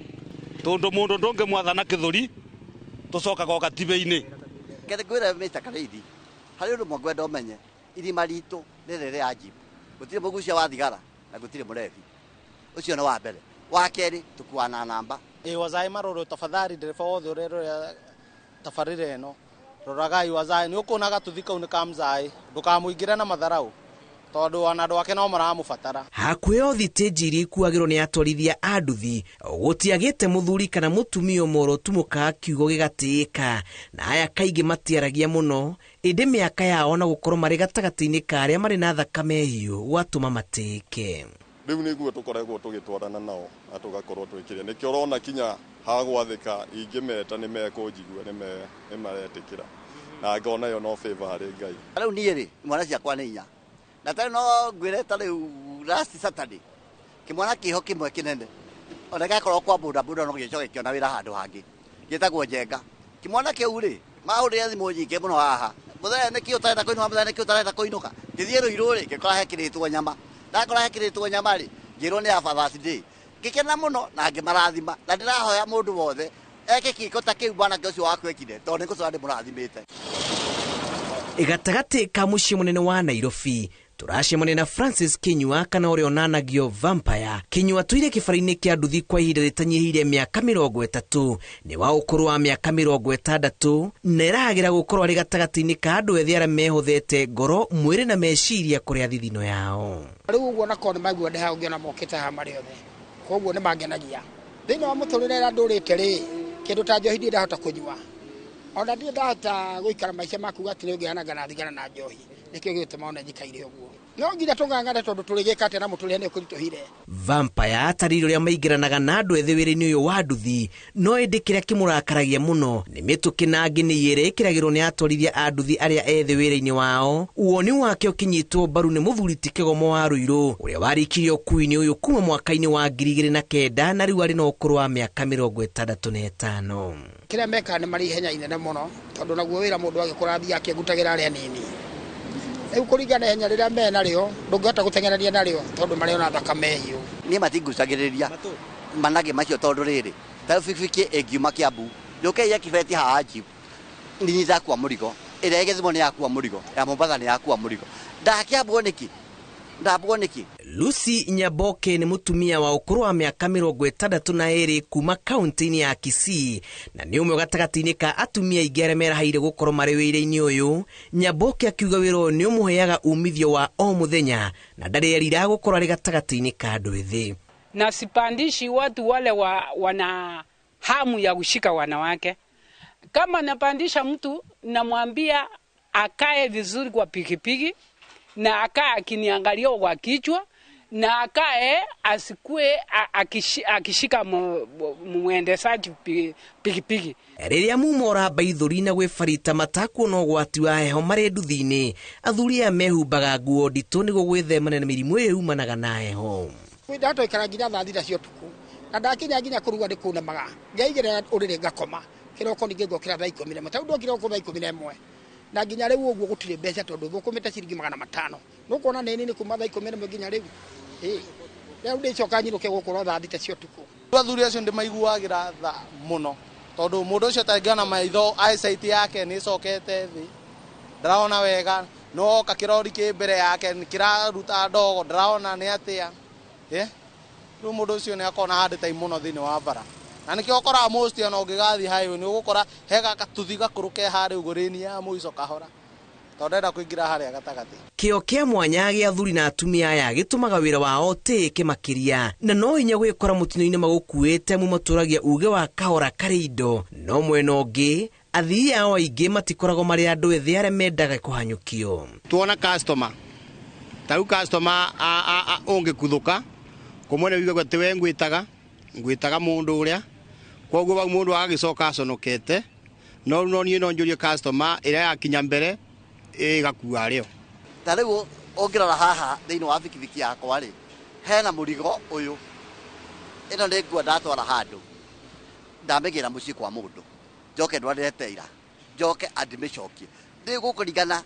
Tondu mundu ndunge mwathana kithuri tucokaga gatibe-inĩ. Kete ngwĩre Mr. Karĩithi, harĩ ũndũ ũmwe ngwenda ũmenye. Irima ritũ nĩ rĩrĩ ya jeep, gũtirĩ mũgucia wa thigara na gũtirĩ mũrebi. Ũcio nĩ wa mbere. Wa kerĩ, tũkuana namba. Ĩ wazaĩ marorwo tafadhali, ndereba wothe ũrerorera tabarĩra ĩno, roragai wazaĩ, nĩ ũkuona gatuthi kau nĩ ka mzaĩ, ndũkamũingĩre na matharau tondũ ona andũ ake no maramũbatara. Hakuhĩ o thitĩnji iria ikuagĩrwo nĩ atwarithia a nduthi gũtiagĩte mũthuri kana mũtumia ũmwe ũrotumũkaga kiugo gĩgatĩĩka, na aya kaingĩ matiaragia mũno, ĩndĩ mĩaka yao na gũkorwo marĩ gatagatĩ-inĩ ka arĩa marĩ na thakame hiũ gwatũma matĩĩke. Rĩu nĩguo tũkoretwo tũgĩtwarana nao na tũgakorwo twĩkĩre, nĩkĩo ũrona kinya hagwathĩka ingĩmeta nĩ mekũnjigua, nĩ maretĩkĩra na ngona ĩyo no favor harĩ Ngai. Rĩu niĩ rĩ, imwana ciakwa nĩ inya, na tarĩ no ngwĩre ta rĩu last Saturday kĩmwana kĩho kĩmwe kĩnene ona gĩgakorwo kwa boda boda no gĩcoke kĩona wĩra handũ hangĩ gĩtagwo Njenga. Kĩmwana kĩu rĩ, mahũrĩre thimũ nyingĩ mũno haha, mũthenya nĩkĩ ũtarenda kũinũka, mũthenya nĩkĩ ũtarenda kũinũka. Ngĩthiĩ Rũirũ rĩ, ngĩkora hekĩrĩtwo nyama, ndakora hekĩrĩtwo nyama rĩ, ngĩrwo nĩ ya Father's Day, ngĩkena mũno na ngĩmarathima, na ndĩrahoya mũndũ wothe eke kĩko ta kĩu mwanake ũcio waku ekire, tondũ nĩ gũcoka ndĩmũrathimĩte. Gatagatĩ ka mũciĩ mũnene wa Nairobi tũracemania na Francis Kinyua kana ũrĩa onanagio Vampire. Kinyua atũire kĩbara-inĩ kĩa nduthi kwa ihinda rĩtanyihĩire mĩaka 30, nĩ wa ũkũrũ wa mĩaka 60, na erahagĩra gũkorwo arĩ gatagatĩ-inĩ ka andũ ethĩ arĩa mehothete ngoro, mwĩrĩ na meciria kũrĩa thithino yao. Rĩu ũguo nakorwo nĩ maigua ndĩ haha ũngĩona mokĩte haha marĩ othe, koguo nĩ mangenagia. Thĩinĩ wa mũtũrĩre ũrĩa ndũrĩte rĩ, kĩndũ ta njohi ndirĩ ndahota kũnyua, ona ndirĩ ndahota gũikara maica ma kuga atĩ nĩ ũngĩananga na thigara na njohi, nĩkĩo gĩgũtũma ona njikaire ũguo. No nginya tũng'ang'ane tondũ tũrĩgĩka atĩa na mũtũrĩre nĩ ũkũritũhire. Vampire atarĩirie ũrĩa maingĩranaga na andũ ethĩ wĩra-inĩ ũyũ wa nduthi, no ĩndĩ kĩrĩa kĩmũrakaragia mũno nĩ mĩtũkĩ na angĩ nĩ ĩrĩa ĩkĩragĩrwo nĩ atwarithia a nduthi arĩa ethĩ wĩra-inĩ wao. Woni wake ũkĩnyitwo mbaru nĩ mũthuri ti Kĩgomo wa Rũirũ ũrĩa warĩkirie ũkuui-inĩ ũyũ kuma mwaka-inĩ wa 2009 na rĩu arĩ na ũkũrũ wa mĩaka 65. Kĩrĩa mekaga nĩ marĩ ihenya inene mũno, tondũ naguo wĩra mũndũ agĩkũra athiaga akĩngutagĩra arĩa anini. Rĩu kũringana na ihenya rĩrĩa me narĩo, ndũngĩhota gũteng'erania narĩo tondũ marĩ ona thakame hiũ. Niĩ matingucagĩrĩria managĩ macio tondũ rĩrĩ, ta bikibiki ĩngiuma Kiambu yũke ya kibeti haha Jeep, niĩ ndakua mũrigo, ĩrĩa ĩgĩthimwo nĩ yakua mũrigo, ya Mombatha nĩ yakua mũrigo, ndakĩambwo nĩkĩ? Ndambwo nĩkĩ? Lucy Nyaboke nĩ mũtumia wa ũkũrũ wa mĩaka 62 kuma kaunti-inĩ ya Kisii, na nĩ ũmwe gatagatĩ-inĩ ka atumia aingĩ arĩa merahaire gũkorwo marĩ wĩra-inĩ ũyũ. Nyaboke akiuga wĩra ũyũ nĩ ũmũheaga umithio wa o mũthenya na ndarĩ erira gũkorwo arĩ gatagatĩ-inĩ ka andũ ethĩ. Na sipandishi watu wale wana hamu ya kushika wanawake. Kama napandisha mtu namwambia akae vizuri kwa pikipiki, na akae akiniangalia kwa kichwa, na akae asikue akishika mwendeshaji pikipiki. Rĩrĩa mumo ũramba ithũri na gwĩbarita matakuona ũgwati wa heho marĩ nduthi-inĩ, athuri aya mehumbaga nguo nditũ nĩguo gwĩthemana na mĩrimũ ĩyo yumanaga na heho. Ndahota gũikara nginya thaa 6 cia ũtukũ, na ndakinya nginya kũruga nĩ kũnemaga, ngeigĩrĩra ũrĩrĩ ngakoma, kĩroko ningĩ ngokĩra thaa 11, ta rĩu ndokire gũkũ thaa 11, na nginya rĩu ũguo gũtirĩ mbeca tondũ thũkũmĩte ciringi 500. Nũkuona nĩ nini kuma thaa 11 nginya rĩu. Rĩu ndĩcoka nyinũke gũkũ thaa 6 cia ũtukũ. Athuri acio ndĩmaiguagĩra tha mũno, tondũ mũndũ ũcio tangĩona maitho, eyesight yake nĩ ĩcokete thĩ, ndarona wega, no oka kĩrori kĩ mbere yake kĩraruta ndogo, ndarona nĩ atĩa. Rĩu mũndũ ũcio nĩ akona hard time mũno thĩinĩ wa bara. Na nĩkĩo ũkoraga most ona ũngĩgathiĩ highway nĩ ũgũkora he gatuthi gakũrũ ke harĩa ũguo rĩni ya mũico kahora, tondũ ndenda kũingĩra harĩa gatagatĩ. Kĩo kĩa mwanya gĩa athuri na atumia aya gĩtũmaga wĩra wao ũtĩĩke makĩria, na no hinya gwĩkora mũtino-inĩ magũkuĩte amu matũragia uge wa kahora karĩ indo. No mwena ũngĩ, athii ao aingĩ matikoragwo marĩ andũ ethĩ arĩa mendaga kũhanyũkio. Tuona customer, ta rĩu customer ũngĩkuthũka, kũmwe nĩ ũiguaga atĩ we ngwĩtaga mũndũ ũrĩa, koguo hau mũndũ agagĩcoka aconokete, no rĩu no niĩ no njũrie customer ĩrĩa yakinya mbere ĩgakua rĩo. Ta rĩu ũngĩrora haha thĩinĩ wa bikibiki yakwa rĩ, hena mũrigo ũyũ, ĩno nĩ nguo ndatwara handũ, ndamĩgĩra mũciĩ kwa mũndũ, njoke ndwarĩre teira, njoke andĩmĩcokie. Rĩu gũkũringana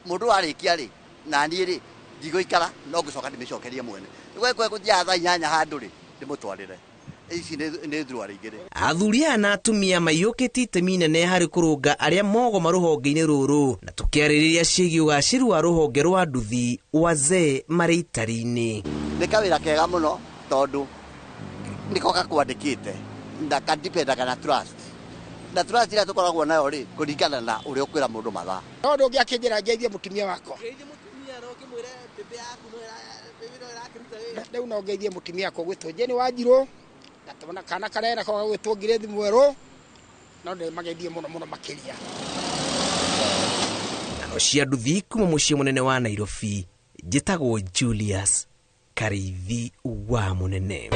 mũndũ arĩkia rĩ, na niĩ rĩ, ndigũikara no ngũcoka ndĩmĩcokerie mwene. Rĩu gũthiaga thaa 8 handũ rĩ, ndĩmũtwarĩre. Ici nĩ thuruarĩ igĩrĩ. Athuri aya na atumia maiyũkĩtie itemi inene harĩ kũrũnga arĩa mogoma rũhonge-inĩ rũrũ, na tũkĩarĩrĩria ciĩgiĩ ũgacĩru wa rũhonge rwa nduthi wazee marĩ itari-inĩ. Nĩ kawĩra kega mũno tondũ nĩko gakwandĩkĩte na kadipendaga na trust, na trust ĩrĩa tũkoragwo nayo rĩ, kũringana na ũrĩa ũkwĩra mũndũ mathaa. No ndũngĩakĩnjĩra ngeithie mũtumia wakwa. Rĩu no ngeithie mũtumia wakwa gwĩtwo Jane Wanjirũ, na tũmana kana karera ko gagwĩtwo Grace Mwerũ, no ndĩmageithie mũno mũno makĩria. Ng'ano cia nduthi kuma mũciĩ mũnene wa Nairobi, njĩtagwo Julius Kariithi wa Mũnene.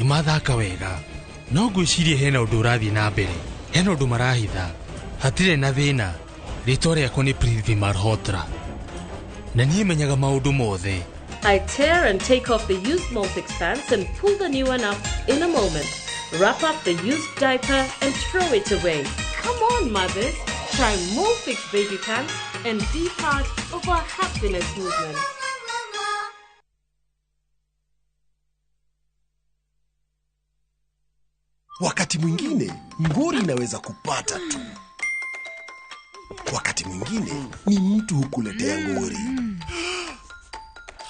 Mathaka wega no ngwĩciria hena ũndũ ũrathiĩ na mbere, hena ũndũ marahitha, hatirĩ na thĩna. Rĩtwa rĩakwa nĩ Prithvi Malhotra na niĩ menyaga maũndũ mothe. I tear and take off the used Molfix pants and pull the new one up in a moment. Wrap up the used diaper and throw it away. Come on, mothers, try Molfix baby pants and be part of our happiness movement. Wakati mwingine ngori inaweza kupata tu. Wakati mwingine ni mtu hukuletea ngori.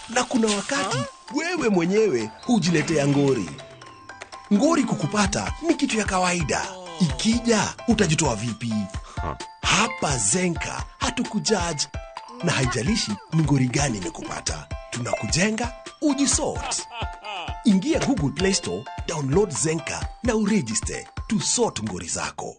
Na kuna wakati wewe mwenyewe hujiletea ngori. Ngori kukupata ni kitu ya kawaida. Ikija utajitoa vipi? Hapa Zenka hatukujudge, na haijalishi ni ngori gani imekupata. Tunakujenga ujisort. Ingia Google Play Store, download Zenka na uregister to sort ngori zako.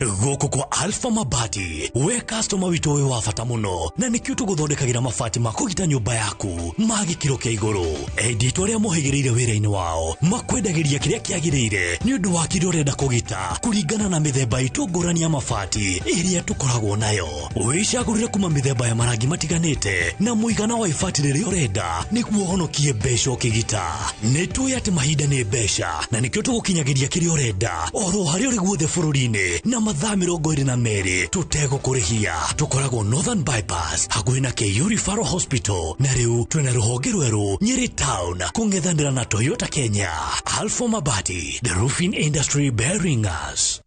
Gũkũ kwa Alpha Mabati, we customer witũ wĩ wa bata mũno, na nĩkĩo tũgũthondekagĩra mabati ma kũgita nyũmba yaku ma gĩkĩro kĩa igũrũ. Endia itũ arĩa mohĩgĩrĩire wĩra-inĩ wao makwendagĩria kĩrĩa kĩagĩrĩire nĩ ũndũ wa kĩrĩa ũrenda kũgita kũringana na mĩthemba itũ ngũrani ya mabati ĩrĩa tũkoragwo nayo. Wĩcagũrĩre kuma mĩthemba ya marangi matiganĩte na mũigana wa ibati rĩrĩa ũrenda nĩguo ũhonokie mbeca ũkĩgita. Nĩ tũĩ atĩ mahinda nĩ mbeca na nĩkĩo tũgũkinyagĩria kĩrĩa ũrenda oro harĩa ũrĩ guothe bũrũri-inĩ na mathaa 22 tũtegũkũrĩhia. Tũkoragwo Northern Bypass hakuhĩ na KU Referral Hospital, na rĩu twĩna rũhonge rwerũ Nyeri Town kũng'ethanĩra na Toyota Kenya. Alpha Mabati, the roofing industry bearing us.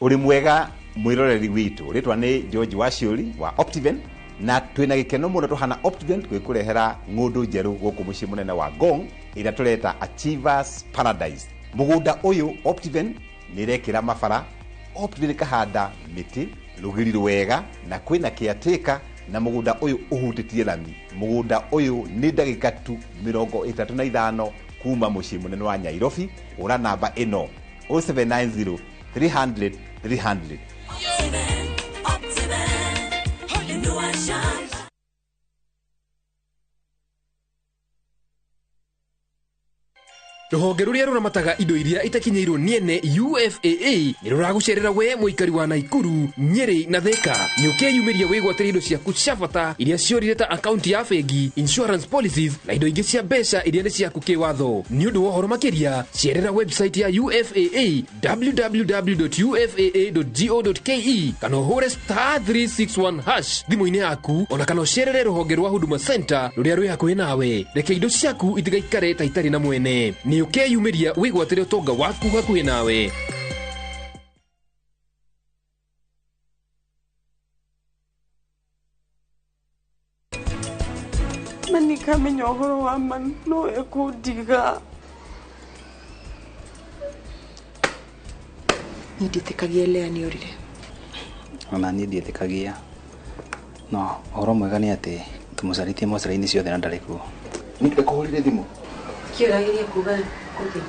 Ũrĩ mwega mwĩroreri witũ, rĩtwa nĩ George Waciũri wa Optiven, na twĩna gĩkeno mũno tũhana Optiven gwĩkũrehera ng'ũndũ njerũ gũkũ mũciĩ mũnene wa Ngong ĩrĩa tũreta Achievers Paradise. Mũgũnda ũyũ Optiven nĩ ĩrekĩra mabara, Optiven ĩkahanda mĩtĩ rũgiri rwega na kwĩna caretaker, na mũgũnda ũyũ ũhutĩtie rami. Mũgũnda ũyũ nĩ ndagĩka tu 35 kuma mũciĩ mũnene wa Nairobi. Ũra namba ĩno 0790 300 300. Rũhonge rũrĩa rũramataga indo iria itakinyĩirwo nĩ ene UFAA nĩ rũragũcerera we mũikari wa Naikuru, Nyeri na Thika. Nĩ ũkeyumĩria wĩgwatĩre indo ciaku cia bata iria ciorire ta akaunti ya bengi, insurance policies na indo ingĩ cia mbeca iria nĩ ciaku kĩwatho. Nĩ ũndũ wa ũhoro makĩria, cerera website ya UFAA www.ufaa.go.ke kana ũhũre *361# thimũ-inĩ yaku, ona kana ũcerere rũhonge rwa Huduma Center rũrĩa rwĩ hakuhĩ nawe. Reke indo ciaku itigaikare ta itarĩ na mwene. Nĩ ũkeyumĩria wĩgwatĩre ũtonga waku hakuhĩ nawe. Manikamenya ũhoro wa ma no ĩkũndiga. Niĩ ndiĩtĩkagia Lea nĩorire. Ona niĩ ndiĩtĩkagia. No ũhoro mwega nĩ atĩ tũmũcarĩtie mocarĩ-inĩ ciothe na ndarĩ kuo. Nĩ ndakũhũrire thimũ. Kĩũrageria kuga kũthĩ.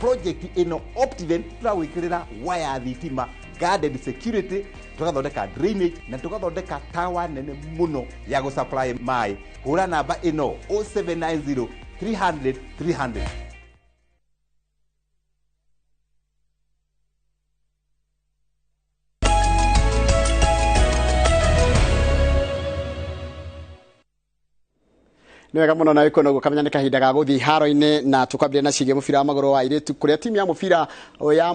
Project ĩno Optiven tũragwĩkĩrĩra waya thitima, guarded security Tũgathondeka drainage na tũgathondeka tawa nene mũno ya gũsupply maĩ. Hũra namba ĩno 0790 300 300. Nĩ wega mũno na wĩkuona ũguo kamenya nĩ kahinda ga gũthiĩ haro-inĩ na tũkwambĩrĩria na ciĩgiĩ mũbira wa magũrũ wa airĩtu kũrĩa timu ya mũbira ya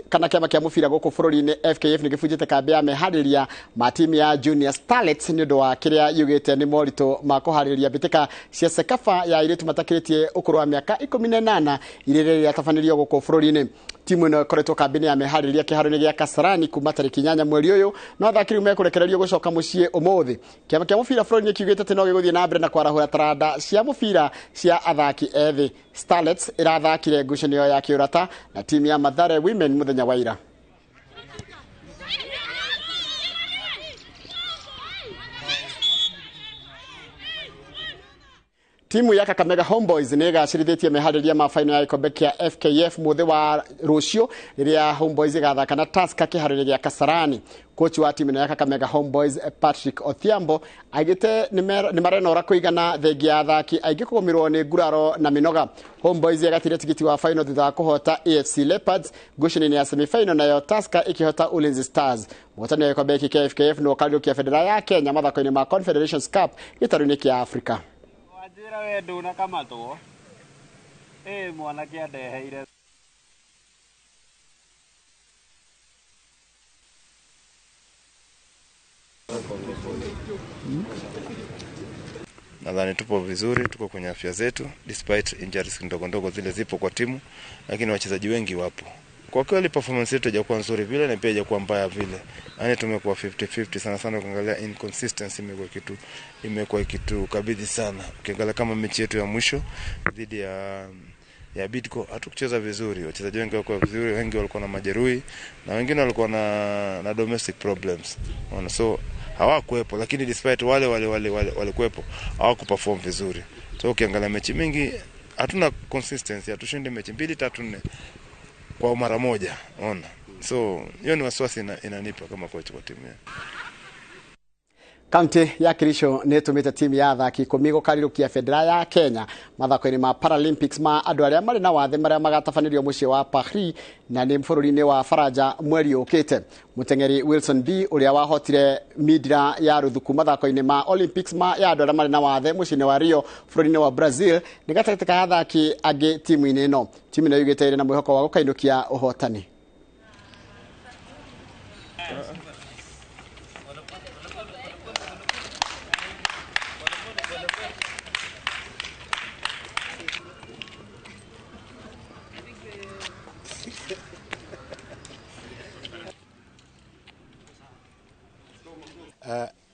kana kĩama kĩa mũbira gũkũ bũrũri-inĩ FKF nĩ gĩbunjĩte kambĩ ya meharĩria ma timu ya Junior Starlets nĩ ũndũ wa kĩrĩa yugĩte nĩ moritũ ma kũharĩrĩria mbĩtĩka cia CECAFA ya airĩtu matakĩrĩtie ũkũrũ wa mĩaka 18 iria rĩratabanĩrio gũkũ bũrũri-inĩ. Timu ĩno ĩkoretwo kambĩ-inĩ ya meharĩria kĩharo-inĩ gĩa Kasarani kuma tarĩki 8 mweri ũyũ, no athaki rĩu mekũrekererio gũcoka mũciĩ ũmũthĩ. Kĩama kĩa mũbira bũrũri-inĩ kiugĩte atĩ no gĩgũthiĩ na mbere na kwarahũra taranda cia mũbira cia athaki ethĩ. Starlets ĩrathakire ngucanio ya kĩũrata na timu ya Mathare Women mũthenya wa ira. Timu ya Kakamega Homeboys nĩ ĩgacĩrithĩtie meharĩria ma final ya gĩkombe kĩa FKF mũthĩ wa rũciũ rĩrĩa Homeboys ĩgathaka na Tusker kĩharo-inĩ gĩa Kasarani. Coach wa timu ĩno ya Kakamega Homeboys Patrick Odhiambo aigĩte nĩ marenora kũigana thengia ya athaki aingĩ kũgũmĩrwo nĩ nguraro na mĩnoga. Homeboys yagatire tigiti wa final thutha wa kũhota AFC Leopards ngucanio-inĩ ya semi-final, nayo Tusker ĩkĩhota Ulinzi Stars. Mũhotani wa gĩkombe gĩkĩ kĩa FKF nĩwe ũkarĩũkia bendera ya Kenya mathako-inĩ ma Confederations Cup gĩtarũ-inĩ kĩa Afrika. Wanjĩra we ndũnakamatwo ĩ mwanake andeheire. Nadhani tupo vizuri, tuko kwenye afya zetu despite injuries ndogo ndogo zile zipo kwa timu, lakini wachezaji wengi wapo. Kwa kweli performance yetu haijakuwa nzuri vile na pia haijakuwa mbaya vile. Yaani tumekuwa 50-50 sana sana, ukiangalia inconsistency imekuwa kitu kabidhi sana. Ukiangalia kama mechi yetu ya mwisho dhidi ya Bidco hatukucheza vizuri. Wachezaji wengi walikuwa vizuri, wengi walikuwa na majeruhi na wengine walikuwa na domestic problems. Unaona, so hawakuwepo, lakini despite wale walikuwepo hawakuperform vizuri. So ukiangalia mechi mingi hatuna consistency, hatushindi mechi 2 3 4 kwa mara moja, unaona. So hiyo ni wasiwasi inanipa kama coach kwa timu yetu. Kaunti ya Kericho nĩ ĩtũmĩte timu ya athaki 10 gũkarirũkia bendera ya Kenya mathako-inĩ ma Paralympics ma andũ arĩa marĩ na wathe marĩa magatabanĩrio mũciĩ wa Paris na nĩ bũrũri-inĩ wa Faranja mweri ũkĩte. Mũteng'eri Wilson B ũrĩa wahotire mindira ya ruthuku mathako-inĩ ma Olympics ma ya andũ arĩa marĩ na wathe mũciĩ-inĩ wa Rio bũrũri-inĩ wa Brazil nĩ gatagatĩ ka athaki angĩ timu-inĩ ĩno. Timu ĩno yugĩte ĩrĩ na mwĩhoko wa gũkainũkia ũhotani.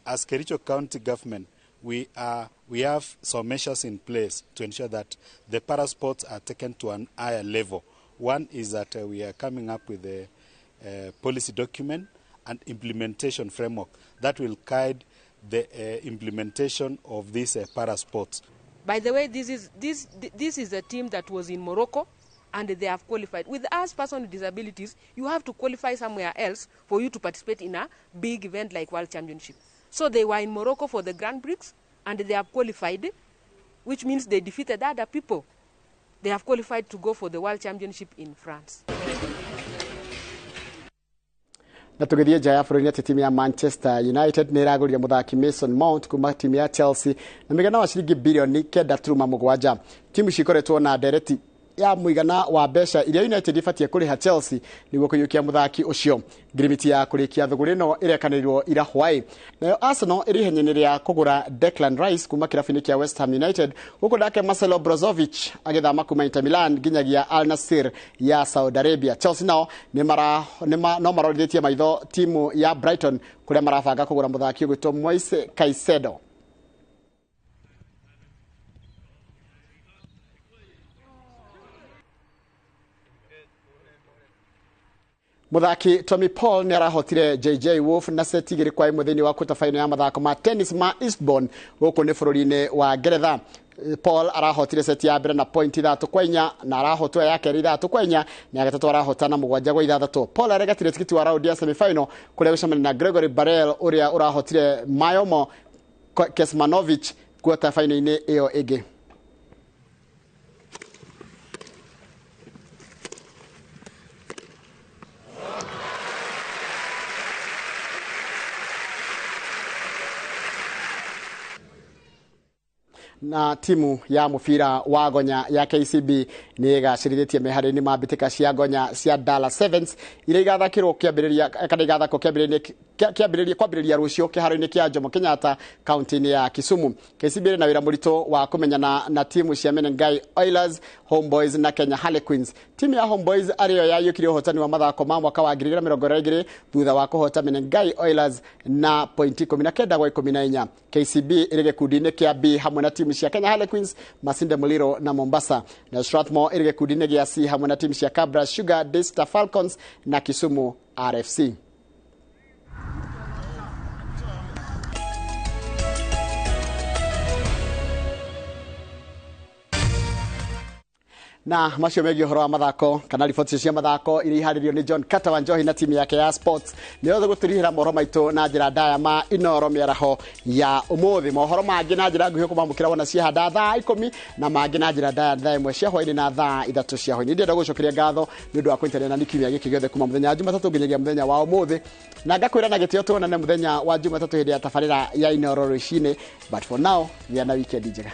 As Kericho County Government, we have some measures in place to ensure that the para sports are taken to an higher level. One is that we are coming up with a policy document and implementation framework that will guide the implementation of these para sports. By the way, this is a team that was in Morocco, and they have qualified. With us, persons with disabilities, you have to qualify somewhere else for you to participate in a big event like World Championship. So they were in Morocco for the Grand Prix, and they have qualified, which means they defeated other people. They have qualified to go for the World Championship in France. Na tũgĩthiĩ nja ya bũrũri atĩ timu ya Manchester United nĩ ĩragũrire mũthaki Mason Mount kuma timu ya Chelsea na mũigana wa ciringi bilioni 9.7. Timu cikoretwo na ndereti ya mũigana wa mbeca iria United ibatiĩ kũrĩha Chelsea nĩguo kũiyũkia mũthaki ũcio. Ngirimiti ya kũrĩkia thũgũrĩ ĩno ĩrekanĩirwo ira hwaĩ. Nayo Arsenal ĩrĩ ihenya-inĩ rĩa kũgũra Declan Rice kuma kĩrabu-inĩ kĩa West Ham United, gũkũ nake Marcelo Brozovic agĩthama kuma Inter Milan nginyagia Al Nassr ya Saudi Arabia. Chelsea nao no marorithĩtie maitho timu ya Brighton kũrĩa marabanga kũgũra mũthaki ũgwĩtwo Moise Caicedo. Mũthaki Tommy Paul nĩ arahotire JJ Wolf na seti 2-1 thĩinĩ wa quarter final ya mathako ma tennis ma Eastbourne gũkũ nĩ bũrũri-inĩ wa Ngeretha. Paul arahotire seti ya mbere na point 3-4 na arahotwo ya kerĩ 3-4 na ya gatatũ arahotana 7-6. Paul aregatire tikiti wa raundi ya semifinal kũrĩa gũcemania na Gregory Barrel ũrĩa ũrahotire Mayomo Kesmanovic quarter final-inĩ ĩyo ĩngĩ. Na timu ya mubira wa gonya ya KCB nĩ ĩgacĩrithĩtie meharĩria ma mbĩtĩka cia gonya cia Dala Sevens iria igathakĩrwo kĩambĩrĩria kana igathakwo kĩambĩrĩria kwambĩrĩria rũciũ kĩharo-inĩ kĩa Jomo Kenyatta kaunti-inĩ ya Kisumu. KCB ĩrĩ na wĩra mũritũ wa kũmenyana na timu cia Menengai Oilers, Homeboys na Kenya Harlequins. Timu ya Homeboys arĩyo yaiyũkirie ũhotani wa mathako ma mwaka wa 2022 thutha wa kũhota Menengai Oilers na pointi 19-14. KCB ĩrĩ gĩkundi-inĩ kĩa B hamwe na timu cia Kenya Harlequins, Masinde Muliro na Mombasa. Na Strathmore ĩrĩ gĩkundi-inĩ gĩa C hamwe na timu cia Kabras Sugar, Daystar Falcons na Kisumu RFC. Na macio megiĩ ũhoro wa mathako kana riboti cia mathako iria iharĩrio nĩ John Carter wa Njohi na timu yake ya sports nĩ yothe gũtũrihĩra mohoro maitũ na njĩra ndaya ma Inoro mĩaraho ya ũmũthĩ. Mohoro mangĩ na njĩra nguhĩ kũmamũkĩra wona ciahanda thaa 10 na mangĩ na njĩra ndaya thaa 1 cia hwaĩ-inĩ na thaa 3 cia hwaĩ-inĩ. Ndĩrenda gũcokeria ngatho nĩ ũndũ wa kũnyitanĩra na kiumia gĩkĩ gĩothe kuma mũthenya wa Jumatatũ nginyagia mũthenya wa ũmũthĩ, na ngakwĩra na gĩtĩo tuonane mũthenya wa Jumatatũ hĩndĩ ya tabarĩra ya Inoro rũcinĩ. But for now, gĩa na weekend njega.